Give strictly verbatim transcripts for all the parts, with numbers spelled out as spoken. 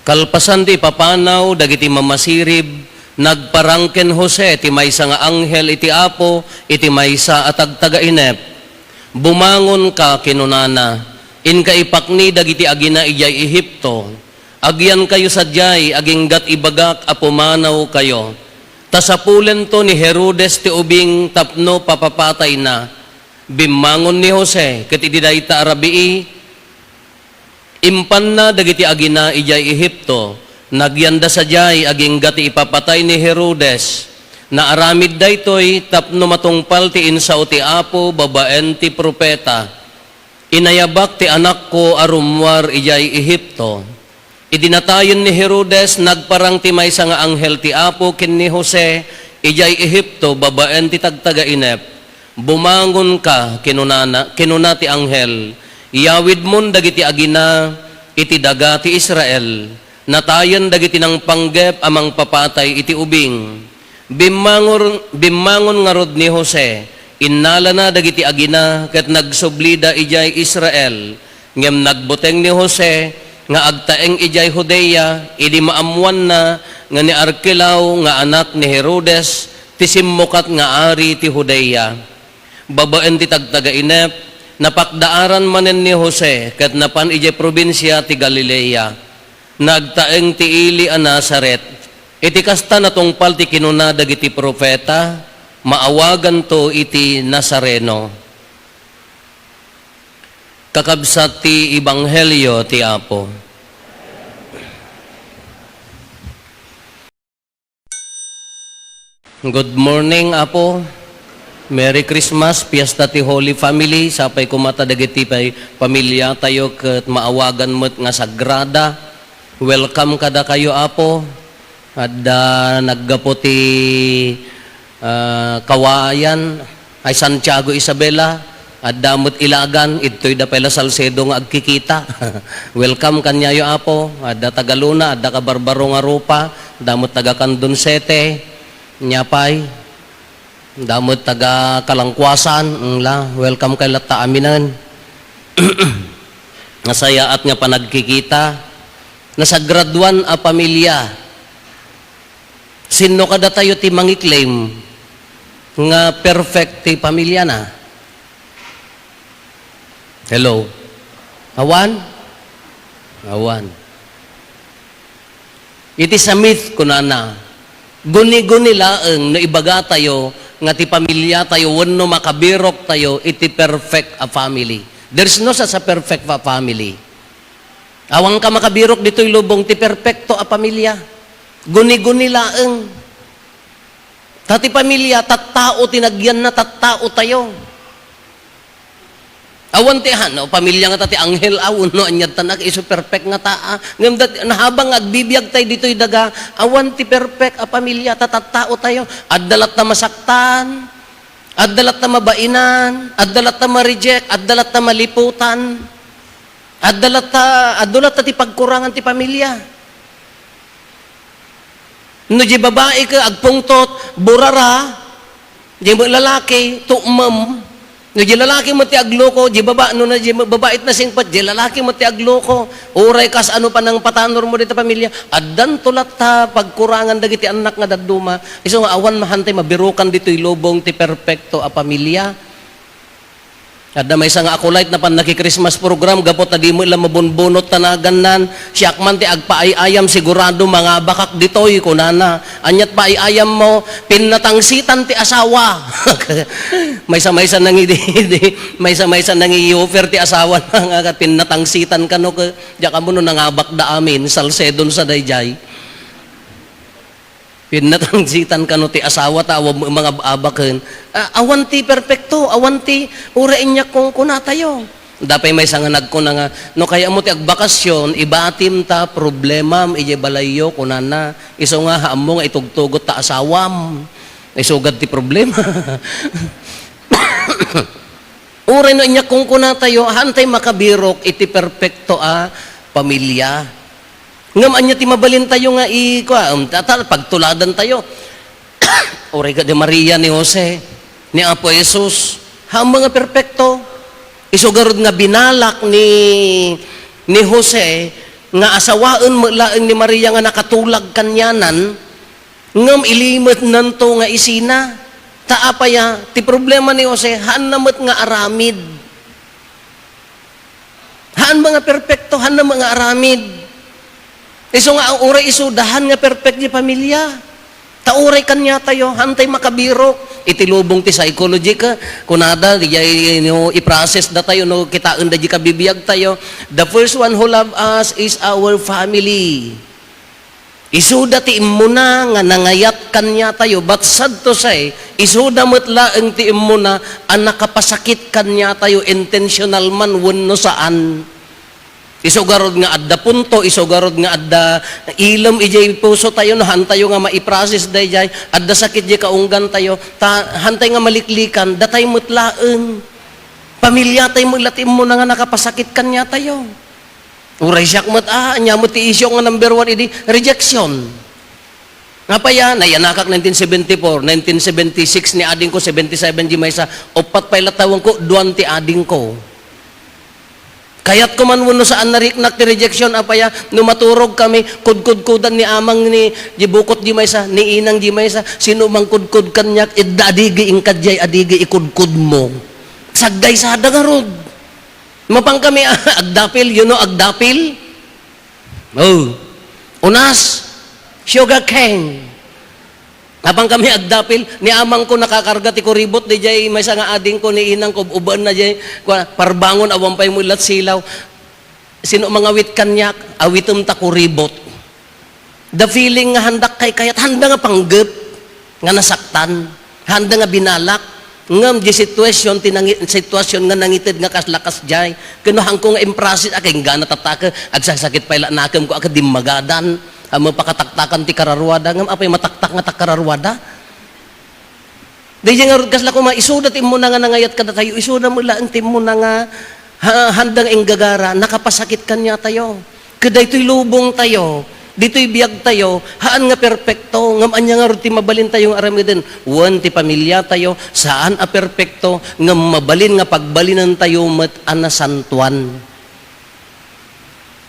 Kalpasan ti ipapanaw dagiti mamasirib, nagparang ken Jose ti maysa nga anghel iti Apo iti maysa a tagtagainep. "Bumangonka," kinunana, "inka ipakni dagiti agina idiay Egipto. Agyankayo sadiay aginggat ibagak a pumanawkayo. Ta sapulento ni Herodes ti ubing tapno papapatayna." Bimmangon ni Jose, ket iti dayta a rabii, impanna dagiti agina idiay Egipto. Nagyanda sadiay agingga ti ipapatay ni Herodes. Naaramid daytoy tapno matungpal ti insao ti Apo babaen ti profeta, "Inayabak ti anakko a rummuar idiay Egipto." Idi natayen ni Herodes, nagparang ti maysa nga anghel ti Apo ken ni Jose idiay Egipto babaen ti tagtagainep. "Bumangonka," kinunana, kinuna ti anghel, "yawidmon dagiti agina iti daga ti Israel. Natayen dagiti nangpanggep a mangpapatay iti ubing." Bimmangor-, bimmangon ngarud ni Jose, innalana dagiti agina ket nagsublida idiay Israel. Ngem nagbuteng ni Jose nga agtaeng idiay Judea idi maammoanna nga ni Arkelao nga anak ni Herodes ti simmukat nga ari ti Judea. Babaen ti tagtagainep, napakdaaran manen ni Jose ket napan idiay probinsia ti Galilea. Nagtaeng ti ili a Nazaret. Iti kasta, natungpal ti kinuna dagiti profeta, "Maawaganto iti Nazareno." Kakabsat ti Ebanghelio ti Apo. Good morning, Apo. Merry Christmas, Fiesta ti Holy Family. Sapay koma ta dagiti pay pamiliatayo ket maawagan met nga sagrada. Welcome kadakayo, Apo. Adda naggapu ti, ah, Cauayan, ay Santiago Isabela. Adda met Ilagan, idtoy da pay la Salcedo nga agkikita. Welcome kaniayo, Apo. Adda taga Luna, adda ka Barbaro nga Rupa, adda met taga Candon Sete, nia pay, adda met taga Kalangkuasan, mm, la, welcome kay latta aminen. Nasayaat nga panagkikita. Nasagraduan a pamilia. Sinno kadatayo ti mangi-claim nga perfect ti pamiliana? Hello? Awan? Awan. Iti sa myth, kunana, guni-guni laeng no ibagatayo nga ti pamiliatayo wenno makabiroktayo iti perfect a family. There's no such a perfect fa-, family. Awanka makabirok ditoy lubong ti perpekto a pamilia. Guni-guni laeng. Ta ti pamilia, tattao ti nagyanna, tattaotayo. Awan ti, ah, no, pamilia nga ta ti anghel, aw, no, ania't tanak, isu perfect nga taa. Ngem dat-, nahabang nga agbibiagtay ditoy daga, awan ti perfect a pamilia, ta tattaotayo. Adda latta masaktan, adda latta mabainan, adda latta ma-reject, adda latta maliputan. Adda latta, adu latta ti pagkurangan ti pamilia. No di babai ket agpungtot, burara, di met lalaki, tummem. No di lalaki met ti agloko, di baba-, no na di met babai ti nasingpet, di lalaki met ti agloko. Uray kas ano panangpatanor mo dita pamilia, addanto latta pagkurangan dagiti annak nga dadduma. Isu nga awan mahantay mabirukan ditoy lubong ti perpekto a pamilia. Adda maysa nga acolyte napan naki-Christmas program gapu ta di met la mabunbunot ta nagannan. Siak man ti agpaay-ayam, sigurado mangabakak ditoy, kunana. Ania't paay-ayammo? Pinnatangsitan ti asawa. Maysa-maysa nangi-, di, di, maysa-maysa nangi-offer ti asawa na nga pinnatangsitan kano ke, diak ammo no nangabakda amin, Salcedon sa daydiay. Pinnatangsitan kano ti asawa ta awan mangab-abaken. A-, awan ti perpekto, awan ti uray aniak kunkunatayo. Adda pay maysa nga nagkuna nga, "No kayatmo ti agbakasyon, ibatim ta problemam idiay balayyo," kunana. Isu nga, "Ammo nga itugtugot ta asawam. Isugad ti problema." Uray no aniak kunkunatayo, haantay makabirok iti perpekto a pamilia. Ngem ania ti mabalintayo nga i-, kua, um, ta-, ta-, pagtuladantayo? Uray kadi Maria, ni Jose, ni Apo Jesus, haan nga perpekto. Isu garud nga binalak ni, ni Jose nga asawaen met laeng ni Maria nga nakatulag kanianan, ngem ilimetnanto nga isina. Ta apay a, ti problema ni Jose, haanna met nga aramid. Haan nga perpekto, haan nga aramid. Isu nga, uray isuda, haan nga perfect ti pamilya. Ta uray kaniatayo, haantay makabirok. Iti lubong ti psychology ka, kunada, diay, no, i-process datayo, no, kitaen da di kabibiag tayo. The first one who love us is our family. Isuda ti immuna nga nangayat kaniatayo, but sad to say, isuda met laeng ti immuna a nakapasakit kaniatayo, intentional man wenno saan. Isu garud nga adda punto, isu garud nga adda ilem idiay puso tayo, no, haantayo nga maiprocess daydiay, adda sakit diay kaunggan tayo, ta haantay nga maliklikan, datay met laeng. Pamilya tayo met la ti immuna nga nakapasakit kaniatayo. Uray siak met, ah, ania met ti issue nga number one idi, rejection. Apay a, nayanakak nineteen seventy-four, nineteen seventy-six ni adingko, seventy-seven di maysa, uppat pay la tawengko, duan ti adingko. Kayatko man wenno saan nariknak ti rejection, apay a, no maturog kami, kudkudkudan ni amang ni, di bukot di maysa, ni inang di maysa, sino mangkudkod kaniak, idda adigi inka diay, adigi ikudkodmo. Saggaysada ngarud. Mapan kami, agdapil, you know, agdapil? Oh. Unas, sugar cane. Mapan kami agdapil, ni amangko nakakarga ti kuribot, diay maysa nga adingko, ni inangko, ub-ubeenna diay, kua, parbangon, awan pay met la silaw. Sino mangawit kaniak? Awitem ta kuribot. The feeling nga haandak kaykayat, haanda nga panggep, nga nasaktan, haanda nga binalak, ngem di sitwasyon, ti nangi-, sitwasyon nga nangited nga kasla kasdiay, ken no haanko nga improcess, a, ken ingganna tatta ket agsasakit pay la nakemko a ket dimmagadan, a, mapakataktakan ti kararuada, ngem apay mataktak nga ta kararuada? Daydiay ngarud, kasla koma, isuda ti immuna nga nangayat kadatayo, isuda met laeng ti immuna nga ha-, haanda nga inggagara, nakapasakit kaniatayo. Ket daytoy lubong tayo, ditoy biag tayo, haan nga perpekto, ngem ania ngarud ti mabalin tayo nga aramiden? Wen ti pamilya tayo, saan a perpekto, ngem mabalin nga pagbalinen tayo met a nasantoan.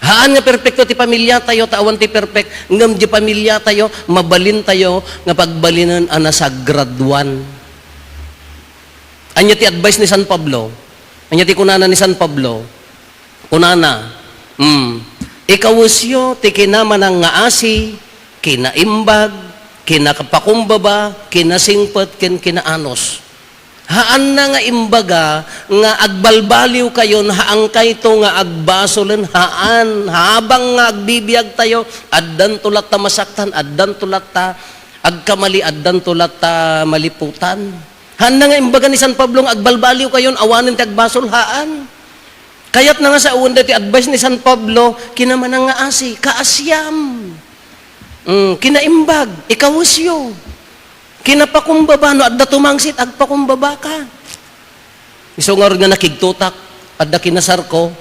Haan nga perpekto ti pamilya tayo, ta awan ti perfect, ngem di pamilya tayo, mabalin tayo nga pagbalinen a nasagraduan. Ania ti advice ni San Pablo? Ania ti kunana ni San Pablo? Kunana, mm, "Ikawesyo ti kinamanangngaasi, kinaimbag, kinapakumbaba, kinasingpet, ken kinaanus." Haanna nga imbaga nga agbalbaliwkayon, haankayto nga agbasolen, haan. Habang nga agbibiag tayo, addanto latta masaktan, addanto latta agkamali, addanto latta maliputan. Haanna nga imbaga ni San Pablo nga agbalbaliwkayon, awanen ti agbasol, haan. Kayatna nga sawen daytoy advice ni San Pablo, kinamanangngaasi, kaasiam. Mm, kinaimbag, ikawesyo. Kinapakumbaba, no adda tumangsit, agpakumbabaka. Isu ngarud nga nakigtotak, adda kinasarko,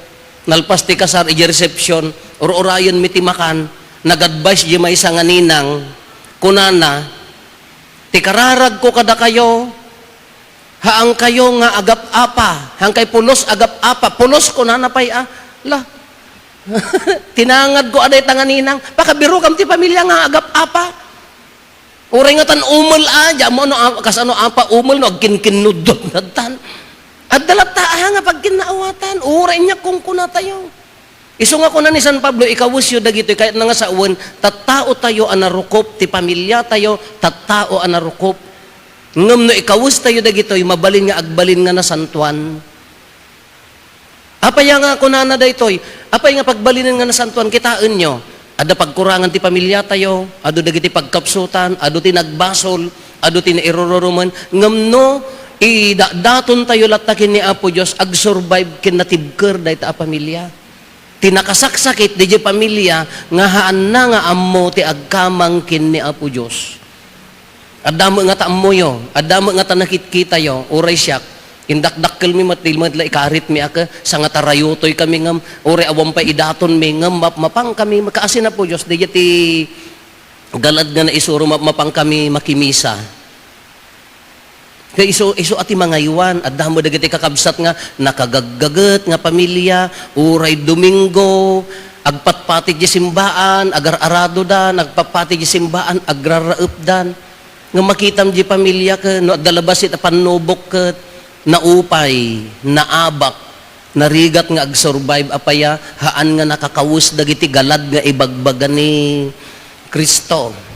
nalpas ti kasar, idiay reception, ur-urayenmi ti makan, nag-advice di maysa nga ninang, kunana, "Ti kararagko kadakayo, haankayo nga agap-apa, haankay pulos agap-apa." Pulos, kunana pay a, la. Tinangadko a dayta nga ninang, pakabirokam ti pamilya nga agap-apa. Uray ngatan umel a, di ammo no, a-, kasano apa umel no agkinkinnuddot ngatan. Adda latta a nga pagkinnaawatan, uray nia kunkunatayo. Isu nga kuna ni San Pablo, "Ikawesyo dagitoy," kayatna nga sawen, tattao tayo a narukop, ti pamilya tayo, tattao a narukop. Ngem no ikawes tayo dagitoy, mabalin nga agbalin nga nasantoan. Apay nga kunana daytoy? Apay nga pagbalinen nga nasantoan? Kitaenyo, adda pagkurangan ti pamilya tayo, adu dagiti pagkapsutan, adu ti nagbasol, adu ti nairururumen. Ngem no idakdaton tayo latta ken ni Apo Dios, agsurvive ken natibker dayta a pamilya. Ti nakasaksakit daydiay pamilya nga haanna nga ammo ti agkamang ken ni Apo Dios. Adda met ngata ammoyo, adda met ngata nakitkitayo, uray siak, indakdakkelmi met, di met la ikaritmi a ke, sangata rayotoy kami ngem, uray awan pay idatonmi ngem, map-, mapan kami, kaasi na po Dios, daydiay ti galad nga naisuro, map-, mapan kami makimisa. Kay isu, isu a ti mangaywan, adda met dagiti kakabsat nga nakagaggaget nga pamilya, uray Domingo, agpatpati diay simbaan, agar-aradodan, agpatpati diay simbaan, agrarraepdan. Nga makitam diay pamilya ket no adda labasit a pannubok ket naupay, naabak, narigat nga agsurvive a paya, haan nga nakakawes dagiti galad nga ibagbaga ni Cristo.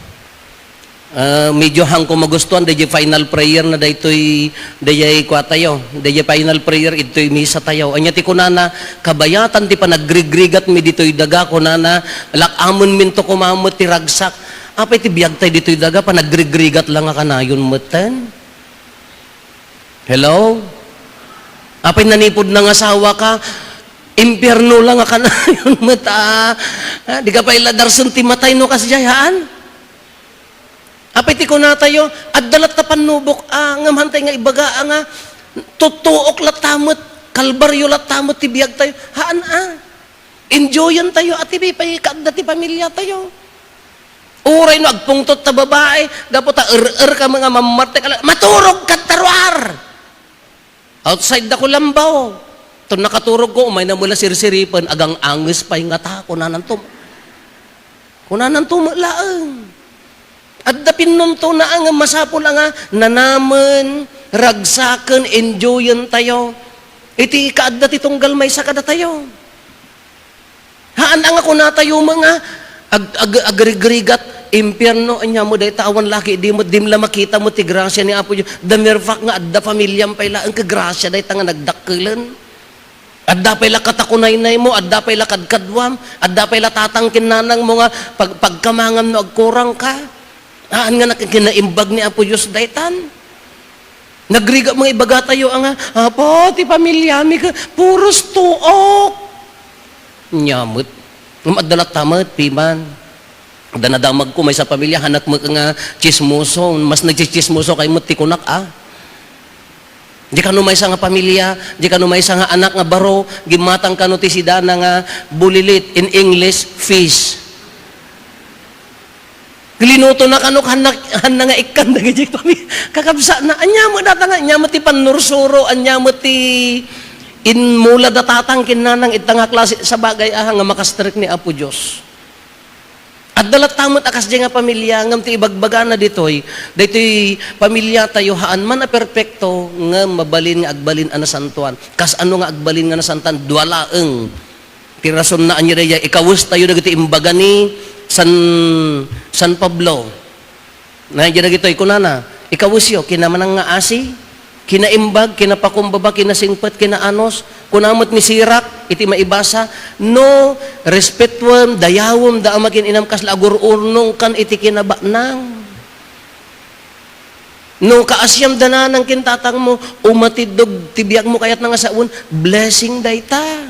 Ah, medyo haanko magustuan, daydiay final prayer na daytoy, daydiay kuatayo, daydiay final prayer, idtoy misa tayo. Ania ti kunana, kabayatan ti panagrigrigatmi ditoy daga, kunana, lak-amenminto koma met ti ragsak. Apay ti biag tayo ditoy daga, panagrigrigat la nga kanayon metten? Hello? Apay nanipud nangasawa ka, impierno la nga kanayon met, ah, ah, di ka pay la darsen ti matay no kasdiay, haan? Apay ti kunatayo, adda latta pannubok, ah, ngem haantay nga ibaga, ah, nga, tuttuok latta met, kalbaryo latta met ti biag tayo. Haan, ah. Enjoyen tayo, ati, pay kaadda ti pamilya tayo. Uray no agpungtot ta babae, gapu ta er-er ka nga mammartek, ala, maturog ka ta ruar. Outside da ko lambaw. Ton nakaturog ko, umay na mula sirsiripen, agang-anges pay nga ta, kunananto. Kunananto met laeng. Adda pinnunto na nga masapul a nga nanamen, ragsaken, enjoyen tayo. Iti kaadda ti tunggal maysa kadatayo. Haan a nga kunatayo met nga ag-, ag-, agrigrigat, impierno, ania met dayta awan laki, di met, dim la makita met ti grasia ni Apo Dios. The mere fact nga adda pamiliam pay laeng ket grasia dayta nga nagdakkelen. Adda pay la katakunaynaymo, adda pay la kadkaduam, adda pay la tatang ken nanangmo nga pag-, pagkamangam no agkurangka. Haan nga nak-, kinaimbag ni Apo Dios daytan. Nagrigat nga ibagatayo a nga, "Apo, ti pamiliami ket puros tuok." Nia met. Ngem adda latta met, piman. Adda nadamagko maysa a pamilya, haanak met nga tsismoso, mas nagtsitsismoso kay met ti kunak, a. Di kano maysa nga pamilya, di kano maysa nga anak nga baro, gimmatang kano ti sidana nga bulilit, in English, fish. Linuto na kano, hanna, hanna nga ikkan dagiti pami-, kakabsatna. Ania met data nga, ania met ti pannursuro, ania met ti inmula da tatang ken nanang, ita nga klase, sabagay, aha, nga makastrek ni Apo Dios. Adda latta met a kasdiay nga pamilya, ngem ti ibagbagana ditoy, daytoy pamilya tayo, haan man a perpekto, ngem mabalin nga agbalin a nasantoan. Kasano nga agbalin nga nasantoan? Dua laeng. Ti rasonna, ania daydiay, ikawes tayo dagiti imbaga ni San, San Pablo. Na, daydiay dagitoy, kunana, ikawesyo, kinamanang nga asi, kinaimbag, kinapakumbaba, kinasingpet, kinaanus, kuna met ni Sirac, iti maibasa, no respetuem, dayawem, da a makin-inam, kasla agur-urnongkan iti kinabanang. No kaasiam da nanang ken tatangmo, umatiddog ti biagmo kayatna nga sawen, blessing dayta.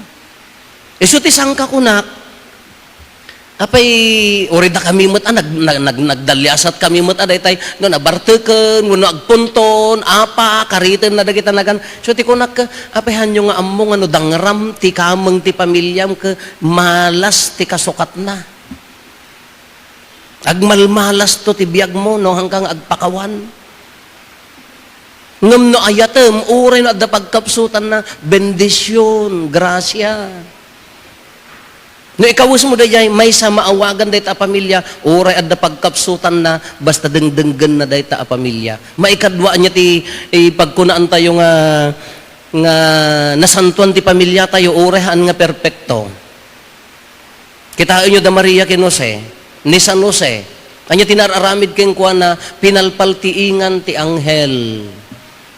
Isu ti sangkakunak, apay, uray dakami met a nag-, nag-, nag-, nagdaliasat kami met a daytay, no nabarteken, wenno agpunton, apa, kariten na dagita nagan. So ti kunak, apay, hanyo nga ammo nga no dangram ti kameng ti pamiliam ket malas ti kasukatna. Agmalmalasto ti biagmo no haanka nga agpakawan. Ngem no ayatem, uray no adda pagkapsutanna, bendision, grasia. No ikawesmo daydiay, maysa maawagan dayta a pamilya, uray adda pagkapsutanna, basta dengdenggenna dayta a pamilya. Maikadua, ania ti, eh, pagkunaantayo nga, nga nasantoan ti pamiliatayo, uray haan nga perpekto. Kitaenyo da Maria ken Jose, ni San Jose. Ania ti naar-aramid kenkuana, pinalpaltiingan ti anghel.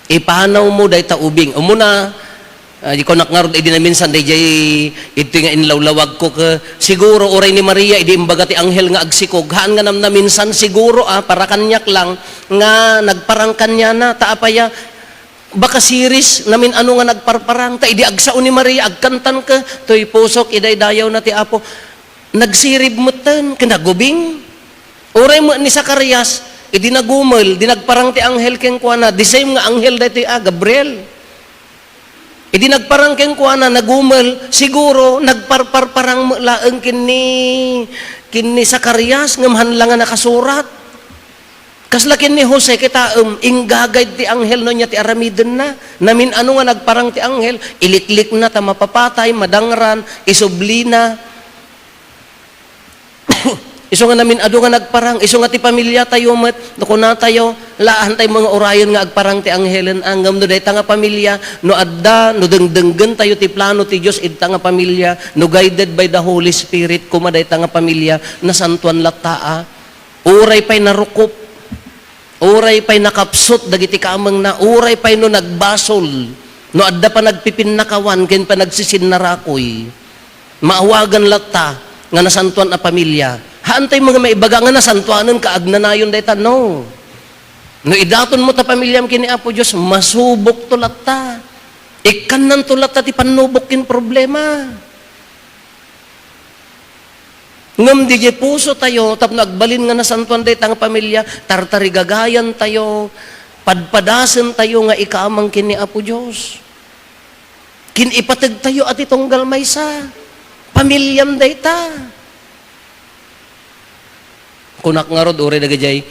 Ipanawmo dayta ubing. Umuna, ah, di ko nakngarud, idi naminsan, daydiay, iti nga inlawlawag ko ke, siguro, uray ni Maria, idi imbaga ti anghel nga agsikog, haan nga namnaminsan, siguro, ah, para kaniak lang, nga nagparang kaniana, ta apaya, Baka siris, namin-ano nga nagparparang, ta idi agsao ni Maria, agkantan ka, "Toy pusok, idaydayawna ti Apo." Nagsirib metten, ken nagubing. Uray met ni Zacarias, idi nagumel, di nagparang ti anghel kenkuana, the same nga anghel daytoy a, Gabriel. Idi nagparang kenkuana, nagumel, siguro, nagparparparang met laeng ken ni, ken ni Zacarias, ngem haan la nga nakasurat. Kasla ken ni Jose, kitaem, inggagayd ti anghel no ania ti aramidenna. Namin-ano nga nagparang ti anghel, iliklikna ta mapapatay, madangran, isublina. Isu nga namin-adu nga nagparang, isu nga ti pamiliatayo met, no kunatayo, haan tayo nga urayen nga agparang ti anghelen, a, ngem no dayta nga pamilia, no adda, no dengdenggen tayo ti plano ti Dios, idta nga pamilia, no guided by the Holy Spirit, koma dayta nga pamilia, nasantuan latta, a. Uray pay narukop, uray pay nakapsut dagiti kamengna, uray pay no nagbasol, no adda panagpipinnakawan ken panagsisinnarakoy, maawagan latta nga nasantuan a pamilia. Haan tayo nga maibaga nga nasantuanen ka agnanayon dayta, no. No idatonmo ta pamiliam ken ni Apo Dios, masubokto latta. Ikkannanto latta ti pannubok ken problema. Ngem didiay pusotayo, tapno agbalin nga nasantuan dayta nga pamilia, tartarigagayantayo, padpadasentayo nga ikamang ken ni Apo Dios. Kin-ipategtayo a ti tunggal maysa, pamiliam dayta. Kunak ngarud, uray dagidiay,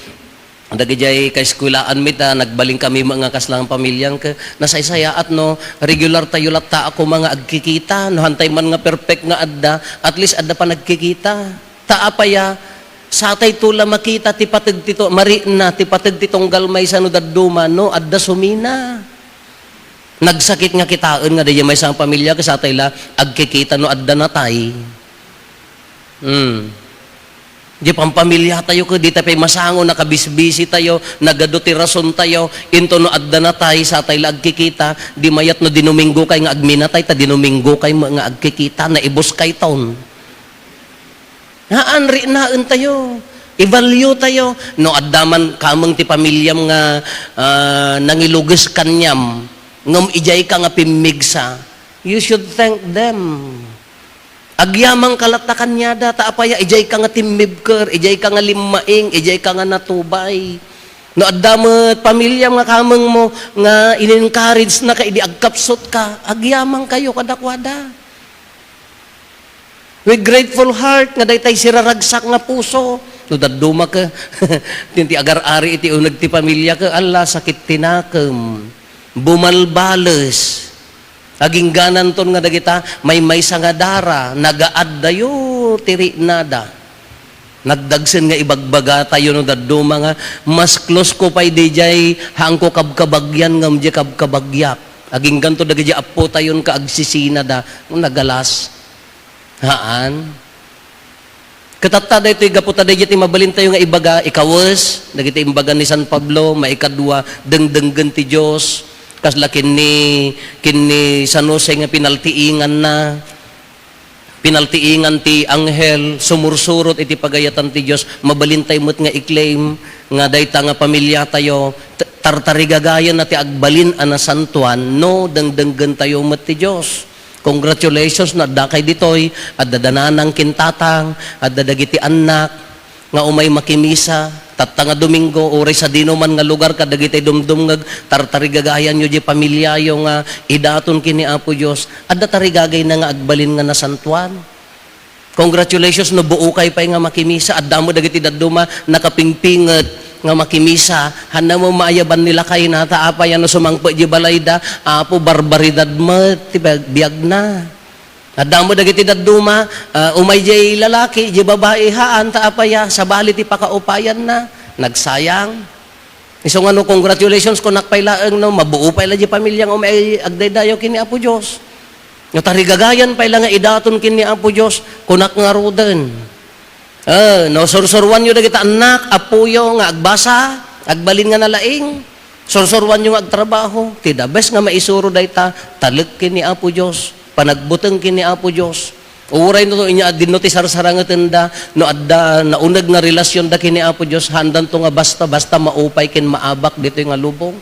dagidiay kaeskuelaan mi ta nagbalin kami nga kasla nga pamiliang ke-, nasaysayaat no regular tayo latta a koma nga agkikita, no hantay man nga perfect nga adda, at least adda panagkikita. Ta apaya, satayto la makita ti pateg ti tu-, marikna, ti pateg ti tunggal maysa no dadduma, no adda sumina. Nagsakit nga kitaen nga daydiay maysa nga pamilia, kasatay la agkikita no adda natay. Hmm. Di pampamiliatayo ket di tayo pay masango, nakabisbisitayo, nagadu ti rasontayo, into no adda natay, satay la agkikita, di mayat no dinuminggokay nga agminatay, ta dinuminggokay nga agkikita, naibuskayton. Haan, riknaentayo, i-value tayo. No adda man kameng ti pamiliam nga, ah, nangiluges kaniam, ngem idiay ka nga pimmigsa, you should thank them. Agyamang ka latta kaniada, ta apaya, idiay ka nga timmibker, idiay ka nga limmaing, idiay ka nga natubay. No adda met pamiliam nga kamengmo nga in-encourage na ka idi agkapsut ka, agyamang kayo kadakuada. With grateful heart, nga daytay siraragsak nga puso. No dadduma ka, ti agar-ari iti uneg ti pamilia ka, ala, sakit ti nakem. Bumalbales. Aginggananton nga dagita, maymaysa nga dara, nagaaddayo ti riknada. Nagdagsen nga ibagbagatayo no dadduma nga, mas close ko pay didiay, haanko kabkabagian ngem diay kabkabagiak. Agingganto dagidiay appotayon ka agsisinada, nagalas. Haan. Ket tatta daytoy gapu ta daydiay ti mabalintayo nga ibaga, ikawes, dagiti imbaga ni San Pablo, maikadua, dengdenggen ti Dios, kasla ken ni, ken ni San Jose nga pinaltiinganna, pinaltiingan ti anghel, sumursurot iti pagayatan ti Dios, mabalintay met nga i-claim nga dayta nga pamiliatayo, t-, tartarigagayanna ti agbalin a nasantuan, no dengdenggentayo met ti Dios. Congratulations no addakay ditoy, adda da nanang ken tatang, adda dagiti annak, nga umay makimisa, tatta nga Domingo, uray sadino man nga lugar kadagiti dumdumngeg, tartarigagayanyo diay pamiliayo nga idaton ken ni Apo Dios, adda tarigagayna nga agbalin nga nasantuan. Congratulations no buokay pay nga makimisa. Adda met dagiti dadduma nakapingpinget nga makimisa. Hanna met maayaban ni lakayna, ta apay a no sumangpet diay balayda, Apo, barbaridad met ti biag-, biagna. Adda met dagiti dadduma, ah, umay diay lalaki, diay babai, haan, ta apay a sabali ti pakaupayanna. Nagsayang. Isu nga no, congratulations, kunak pay laeng, no, mabuo pay la diay pamiliang umay agdaydayaw ken ni Apo Dios. No, tarigagayan pay la nga idaton ken ni Apo Dios, kunak ngaruden. Eh, no, sursuruanyo dagiti annak, appoyo nga agbasa, agbalin nga nalaing, sursuruanyo nga agtrabaho, ti the best nga maisuro dayta, talek ken ni Apo Dios, panagbuteng ken ni Apo Dios. Uray no, inya dinno ti sarsarangetenda, no adda nauneg nga relasionda ken ni Apo Dios, haandanto nga basta-basta maupay ken maabak ditoy nga lubong.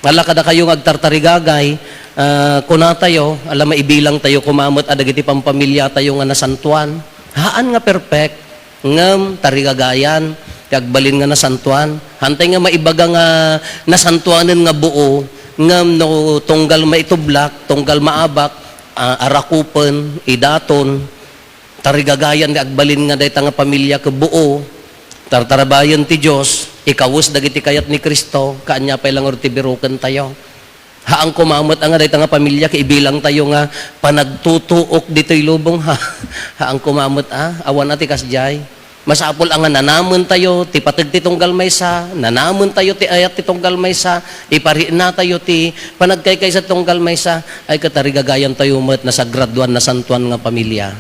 Ala kadakayo nga agtartarigagay, ah, kunatayo, ala, maibilangtayo koma met a dagiti pampamiliatayo nga nasantuan. Haan nga perfect, ngem tarigagayan ti agbalin nga nasantuan. Hantay nga maibaga nga nasantuanen nga buo, ngem no tunggal maitublak, tunggal maabak, ah, arakupen, idaton, tarigagayan ti agbalin nga dayta nga pamilia ket buo, tartarabayen ti Dios, Ikawes dagiti kayat ni Cristo, kaanya pay la ngarud ti birukentayo. Haan koma met a nga dayta nga pamilia ket ibilangtayo nga panagtutuok ditoy lubong, ha? Haan koma met a, awan a ti kasdiay. Masapul a nga nanamentayo ti pateg ti tunggal maysa, nanamentayo ti ayat ti tunggal maysa, ipariknatayo ti panagkaykaysa ti tunggal maysa, ay ket tarigagayantayo met nasagraduan, nasantuan nga pamilia.